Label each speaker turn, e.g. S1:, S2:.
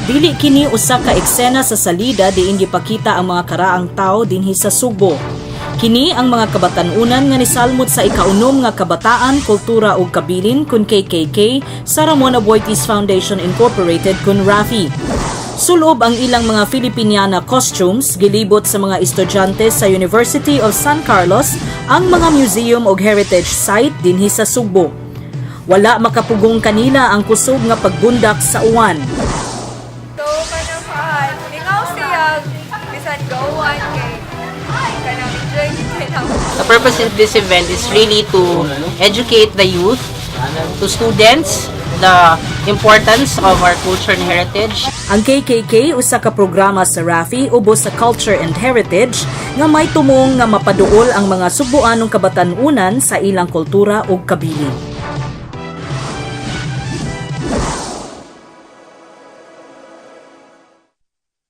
S1: Dili kini usa ka eksena sa salida diin gipakita ang mga karaang tao dinhi sa Sugbo. Kini ang mga kabatan-unan nga nisalmot sa ikaunom nga Kabataan, Kultura ug Kabilin kun KKK sa Ramon Aboitiz Foundation Incorporated kun RAFI. Sulob ang ilang mga Filipiniana costumes, gilibot sa mga estudyante sa University of San Carlos ang mga museum ug heritage site dinhi sa Sugbo. Wala makapugong kanila ang kusog nga pagbundak sa uwan.
S2: So, kanang kuan, lingaw siya, bisan gauwan kay kanang enjoy gid kay namo.
S3: The purpose of this event is really to educate the youth, to students, the importance of our culture and heritage.
S1: Ang KKK usa ka programa sa RAFI ubos sa Culture and Heritage nga may tumong nga mapaduol ang mga Sugboanong kabatan-unan sa ilang kultura ug kabilin.